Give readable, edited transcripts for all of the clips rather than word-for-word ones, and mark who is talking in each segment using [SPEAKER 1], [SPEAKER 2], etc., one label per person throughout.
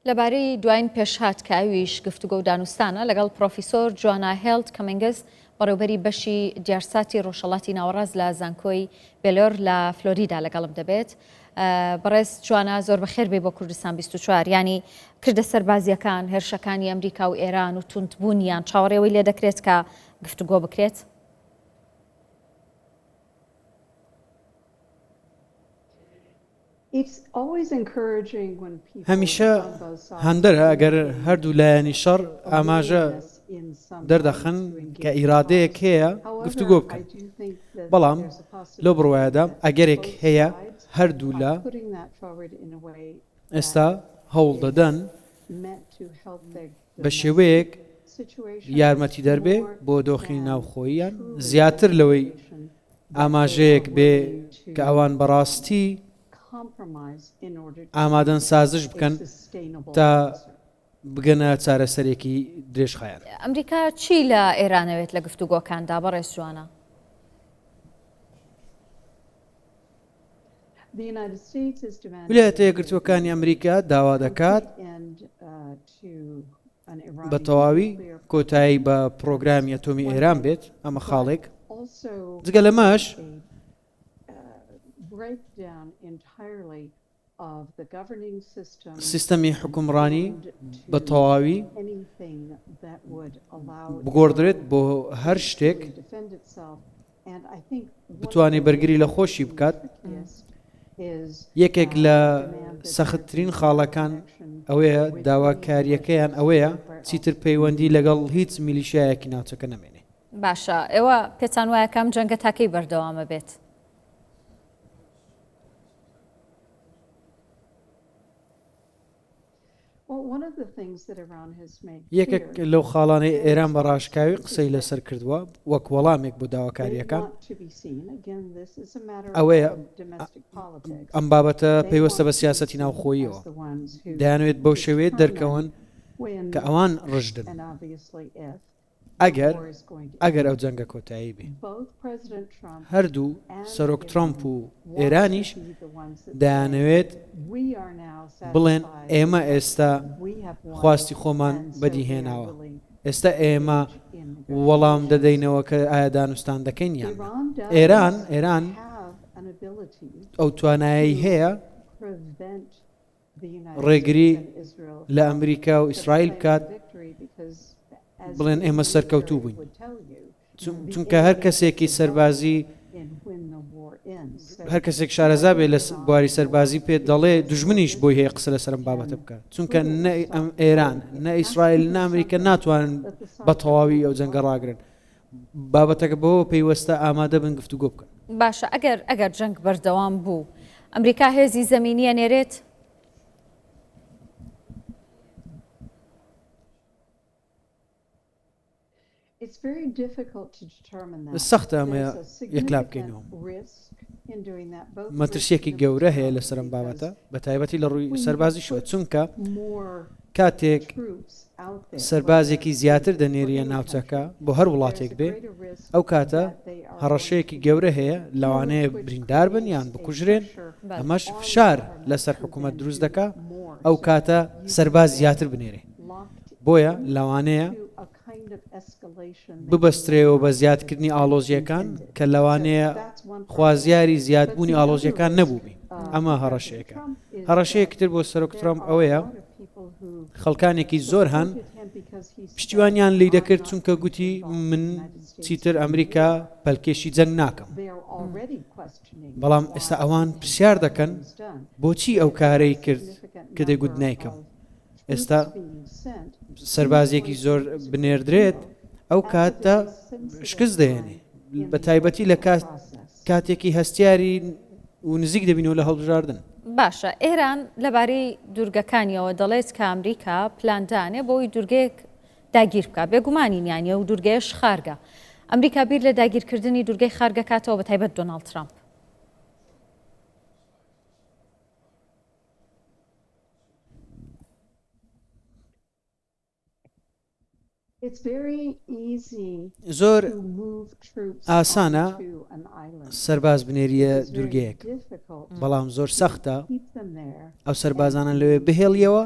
[SPEAKER 1] لەبارەی دواین پێشهات کە ئەویش گفتوگۆ و دانوستانە لەگەڵ پڕۆفیسۆر جوانا هێڵد کەمینگز بەڕێوبەری بەشی دیارساتی ڕۆژهەڵاتی ناوەڕاست لە زانکۆی بێلۆر لە فلۆریدا لەگەڵم دەبێت. بەڕێز جوانا زۆر بەخێر بێی بۆ کوردستان 24 یانی کردە سەربازیەکان هێرشەکانی ئەمریکا و ئێران و توندبوونیان چاوەڕێوەی لێ دەکرێت کە گفتوگۆ بکرێت؟
[SPEAKER 2] هەمیشە هاندەرە ئەگەر هەردوو لایەنی شەڕ ئاماژە دەردەخەن کە ئیرادەیەک هەیە گفتوگۆ بکەن، بەڵام لەو بڕوایەدام ئەگەرێک هەیە هەردوولا ئێستا هەوڵدەدەن بە شێوەیەک یارمەتیدەر بێ بۆ دۆخی ناوخۆییان زیاتر لەوەی ئاماژەیەک بێ کە ئەوان بەڕاستی ئامادەن سازش بکەن تا بگەنە چارەسەرێکی درێژخایەن.
[SPEAKER 1] ئەمریکا چی لە ئێران ئەوێت لە گفتوگۆکاندا بەڕێز جوانە؟
[SPEAKER 2] ویلایەتە یەکگرتووەکانی ئەمریکا داوا دەکات بە تەواوی کۆتایی بە پرۆگرامی ئەتۆمی ئێران بێت، ئەمە خاڵێک. جگە لەمەش سیستەمی حوکمڕانی بە تەواوی بگۆڕدرێت بۆ هەر شتێک بتوانێت بەرگری لە خۆشی بکات. یەکێک لە سەختترین خاڵەکان ئەوەیە داواکارییەکەیان ئەوەیە چیتر پەیوەندی لەگەڵ هیچ میلیشیایەکی ناوچەکە نەمێنێ.
[SPEAKER 1] باشە ئێوە پێتان وایە کە ئەم جەنگە تا کەی بەردەوامە بێت؟
[SPEAKER 2] یەکێک لەو خاڵانەی ئێران بە ڕاشکاوی قسەی لەسەر کردووە وەک وەڵامێک بۆ داواکارییەکان ئەوەیە ئەم بابەتە پەیوەستە بە سیاسەتی ناوخۆییەوە دەیانەوێت بەو شێوەیە دەرکەون کە ئەوان ڕژدن. ئەگەر ئەگەر ئەو جەنگە کۆتایی بێ. هەردوو سەرۆک ترەمپ و ئێرانیش دەیانەوێت بڵێن ئێمە ئێستا خواستی خۆمان بەدیهێناوە، ئێستا ئێمە وەڵام دەدەینەوە کە ئایا دانوستان دەکەین یان نا. ئێران ئێران ئەو توانایەی هەیە ڕێگری لە ئەمریکا و ئیسرائیل بکات بڵێن ئێمە سەرکەوتوو بووین چونکە هەر کەسێکی سەربازی هەر کەسێک شارەزا بێ لە بواری سەربازی پێت دەڵێ دژمنیش بۆی هەیە قسە لەسەرم بابەتە بکات چونکە نە ئەم ئێران نە ئیسرائیل نە ئەمریکا ناتوانن بە تەواوی ئەو جەنگە ڕاگرن بابەتەکە بەوە پەیوەستە ئامادە بن گفتوگۆ بکەن.
[SPEAKER 1] باشە ئەگەر ئەگەر جەنگ بەردەوام بوو ئەمریکا هێزی زەمینی ئەنێرێت؟
[SPEAKER 2] سەختە ئەمە یەکلا بکەینەوە. مەترسییەکی گەورە هەیە لەسەر ئەم بابەتە بە تایبەتی لە ڕووی سەربازیشەوە چونکە کاتێک سەربازێکی زیاتر دەنێریە ناوچەکە بۆ هەر وڵاتێک بێ ئەو کاتە هەڕەشەیەکی گەورە هەیە لەوانەیە بریندار بن یان بکوژرێن ئەمەش فشار لەسەر حکوومەت دروست دەکا ئەو کاتە سەرباز زیاتر بنێرێ بۆیە لەوانەیە ببەسترێەوە بە زیادکردنی ئاڵۆزییەکان کە لەوانەیە خوازیاری زیادبوونی ئاڵۆزییەکان نەبووبین. ئەمە هەڕەشەیەکە. هەڕەشەیەکی تر بۆ سەرۆک ترەمپ ئەوەیە خەڵکانێکی زۆر هەن پشتیوانیان لی دەکرد چونکە گوتی من چیتر ئەمریکا پەلکێشی جەنگ ناکەم. بەڵام ئێستا ئەوان پرسیار دەکەن بۆچی ئەو کارەی کرد کە دەیگوت نایکەم. ئێستا سەربازێکی زۆر بنێردرێت ئەو کاتە شکست دەهێنێ بە تایبەتی لە کاتێکی هەستیاری و نزیک دەبینەوە لە هەڵبژاردن.
[SPEAKER 1] باشە ئێران لەبارەی دوورگەکانیەوە دەڵێت کە ئەمریکا پلاندانێ بۆی دوورگەیەک داگیر بکات بێگومانین یانی ئەو دوورگەیەش خارگە ئەمریکا بیر لە داگیرکردنی دوورگەی خارگە کاتەوە بە تایبەت دۆناڵد ترامپ.
[SPEAKER 2] زۆر ئاسانە سەرباز بنێریە دوورگەیەک، بەڵام زۆر سەختە ئەو سەربازانە لەوێ بهێڵیەوە.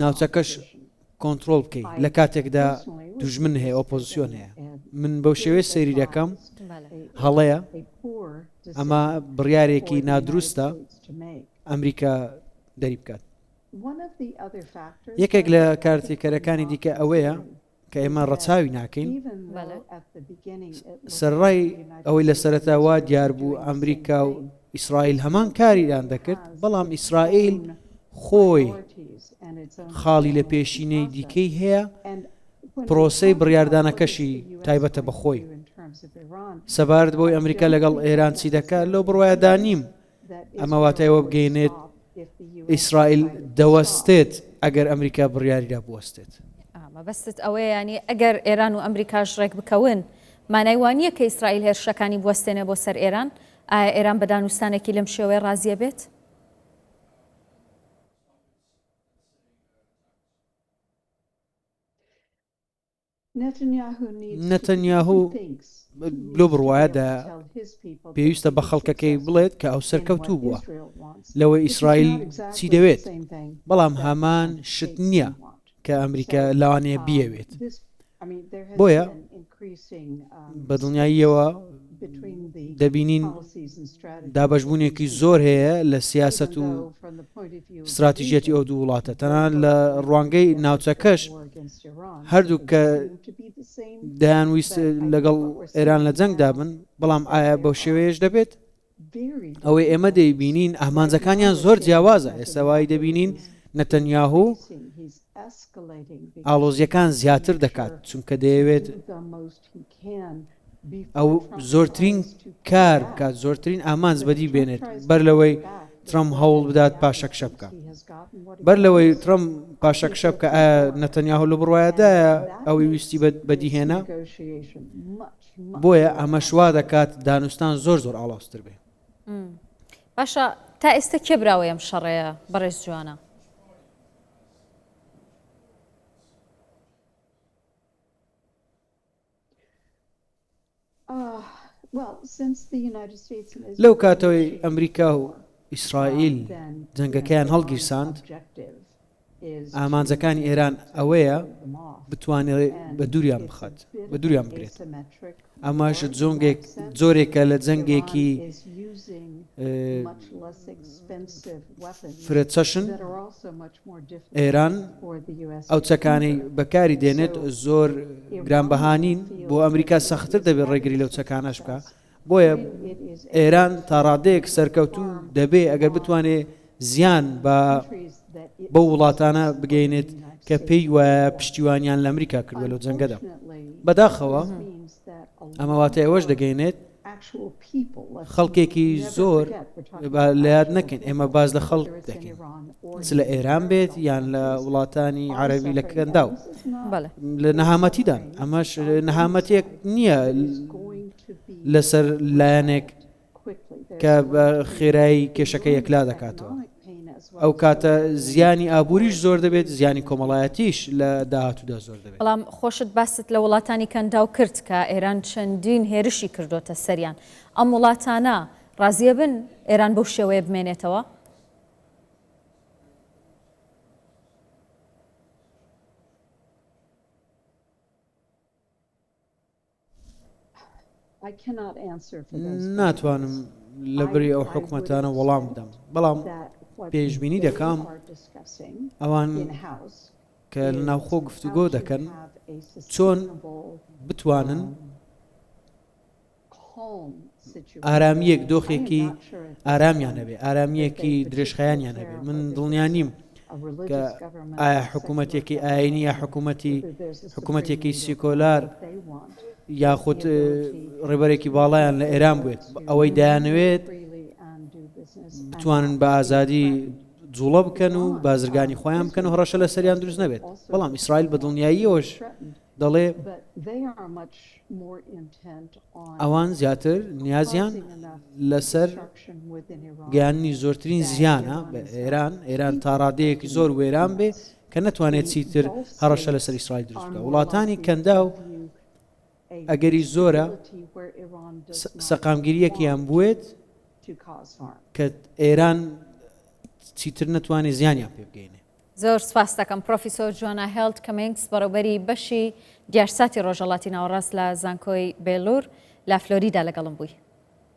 [SPEAKER 2] ناوچەکەش کۆنترۆڵ بکەیت لە کاتێکدا دوژمن هەیە ئۆپۆزیسیۆن هەیە من بەو شێوەیە سەیری دەکەم هەڵەیە ئەمە بڕیارێکی نادروستە ئەمریکا دەری بکات یەکێک لە کارتێکەرەکانی دیکە ئەوەیە کە ئێمە ڕەچاوی ناکەین، سەرەڕای ئەوەی لە سەرەتا وا دیار بوو ئەمریکا و ئیسرائیل هەمان کاریان دەکرد، بەڵام ئیسرائیل خۆی خاڵی لە پێشینەی دیکەی هەیە، پرۆسەی بڕیاردانەکەشی تایبەتە بە خۆی. سەبارەت بەوەی ئەمریکا لەگەڵ ئێران چی دەکات، لەو بڕوایەدا نیم ئەمە واتای ئەوە بگەینێت ئیسرائیل دەوەستێت ئەگەر ئەمریکا بڕیاریدا بوەستێت.
[SPEAKER 1] مەبەستت ئەوەیە یانی ئەگەر ئێران و ئەمریکاش ڕێک بکەون مانای وا نییە کە ئیسرائیل هێرشەکانی بوەستێنێ بۆ سەر ئێران؟ ئایا ئێران بە دانوستانێکی لەم شێوەیە ڕازیە بێت؟
[SPEAKER 2] نەتەنیاهو لەو بڕوایەدایە پێویستە بە خەڵکەکەی بڵێت کە ئەو سەرکەوتوو بووە لەوەی ئیسرائیل چی دەوێت، بەڵام هەمان شت نییە کە ئەمریکا لەوانەیە بیەوێت. بۆیە بە دڵنیاییەوە دەبینین دابەشبوونێکی زۆر هەیە لە سیاسەت و ستراتیژیەتی ئەو دوو وڵاتە تەنانەت لە ڕوانگەی ناوچەکەش هەردوو کە دەیانویست لەگەڵ ئێران لە جەنگدا بن بەڵام ئایا بەو شێوەیەش دەبێت؟ ئەوەی ئێمە دەیبینین ئامانجەکانیان زۆر جیاوازە ئێستا وای دەبینین نەتەنیاهو ئاڵۆزیەکان زیاتر دەکات چونکە دەیەوێت ئەو زۆرترین کار بکات زۆرترین ئامانج بەدی بێنێت بەر لەوەی ترەمپ هەوڵ بدات پاشەکشە بکە بەر لەوەی ترەمپ پاشەکشە بکە ئایا نەتەنیاهۆ لە بڕواایەدایە ئەوەی ویستی بەدیهێنا بۆیە ئەمەش وا دەکات دانوستان زۆر زۆر ئاڵۆزتر بێ.
[SPEAKER 1] باشە تا ئێستا کێ براوەی ئەم شەڕەیە بەڕێز جوانە؟
[SPEAKER 2] لەو کاتەوەی ئەمریکا و ئیسرائیل جەنگەکەیان هەڵگیرساند، ئامانجەکانی ئێران ئەوەیە بتوانێت بە دووریان بخات بە دووریان بگرێت ئەمەش جۆنگێک جۆرێکە لە جەنگێکی فرەچەشن ئێران ئەو چەکانەی بەکاری دێنێت زۆر گرانبەهانین بۆ ئەمریکا سەختتر دەبێت ڕێگری لەو چەکانەش بکە بۆیە ئێران تا ڕادەیەک سەرکەوتوو دەبێ ئەگەر بتوانێ زیان بە بەو وڵاتانە بگەینێت کە پێی وایە پشتیوانیان لە ئەمریکا کردووە لەو جەنگەدا. بەداخەوە ئەمە واتای ئەوەش دەگەینێت خەڵکێکی زۆر لە یاد نەکەین ئێمە باز لە خەڵک دەکەین چ لە ئێران بێت یان لە وڵاتانی عەربی لە کەنداو لە نەهامەتیدان ئەمەش نەهامەتێک نییە لەسەر لایەنێک کە بە خێرایی کێشەکە یەکلا دەکاتەوە ئەو کاتە زیانی ئابووریش زۆر دەبێت زیانی کۆمەڵایەتیش لە داهاتوودا زۆر دەبێت.
[SPEAKER 1] بەڵام خۆشت باست لە وڵاتانی کەنداو کرد کە ئێران چەندین هێرشی کردۆتە سەریان ئەم وڵاتانە ڕازیەبن ئێران بەو شێوەیە بمێنێتەوە؟
[SPEAKER 2] ناتوانم لە بری ئەو حکومەتانە وەڵام بدەم، بەڵام پێشبینی دەکەم ئەوان کە لە ناوخۆ گفتوگۆ دەکەن چۆن بتوانن ئارامییەک دۆخێکی ئارامیان هەبێ ئارامییەکی درێژخایەنیان هەبێ من دڵنیا نیم کە ئایا حکوومەتێکی ئاینی یا حکوومەتی حکوومەتێکی سیکۆلار یاخود ڕێبەرێکی باڵایان لە ئێران بێت ئەوەی دەیانەوێت بتوانن بە ئازادی جوڵە بکەن و بازرگانی خۆیان بکەن و هەڕەشە لە سەریان دروست نەبێت بەڵام ئیسرائیل بە دڵنیاییەوەش دەڵێ ئەوان زیاتر نیازیان لەسەر گەیاندنی زۆرترین زیانە بە ئێران، ئێران تا ڕادەیەکی زۆر وێران بێ کە نەتوانێت چیتر هەڕەشە لەسەر ئیسرائیل دروست بکات. وڵاتانی کەنداو ئەگەری زۆرە سەقامگیرییەکیان بوێت کە ئێران. چیتر نەتوانێت زیانیان پێ بگەینێ.
[SPEAKER 1] زۆر سپاست دەکەم پرۆفیسۆر جوانا هێڵد کەمینگس بەڕێوبەری بەشی دیارساتی ڕۆژهەڵاتی ناوەڕاست لە زانکۆی بێلور لە فلۆریدا لەگەڵم بووی.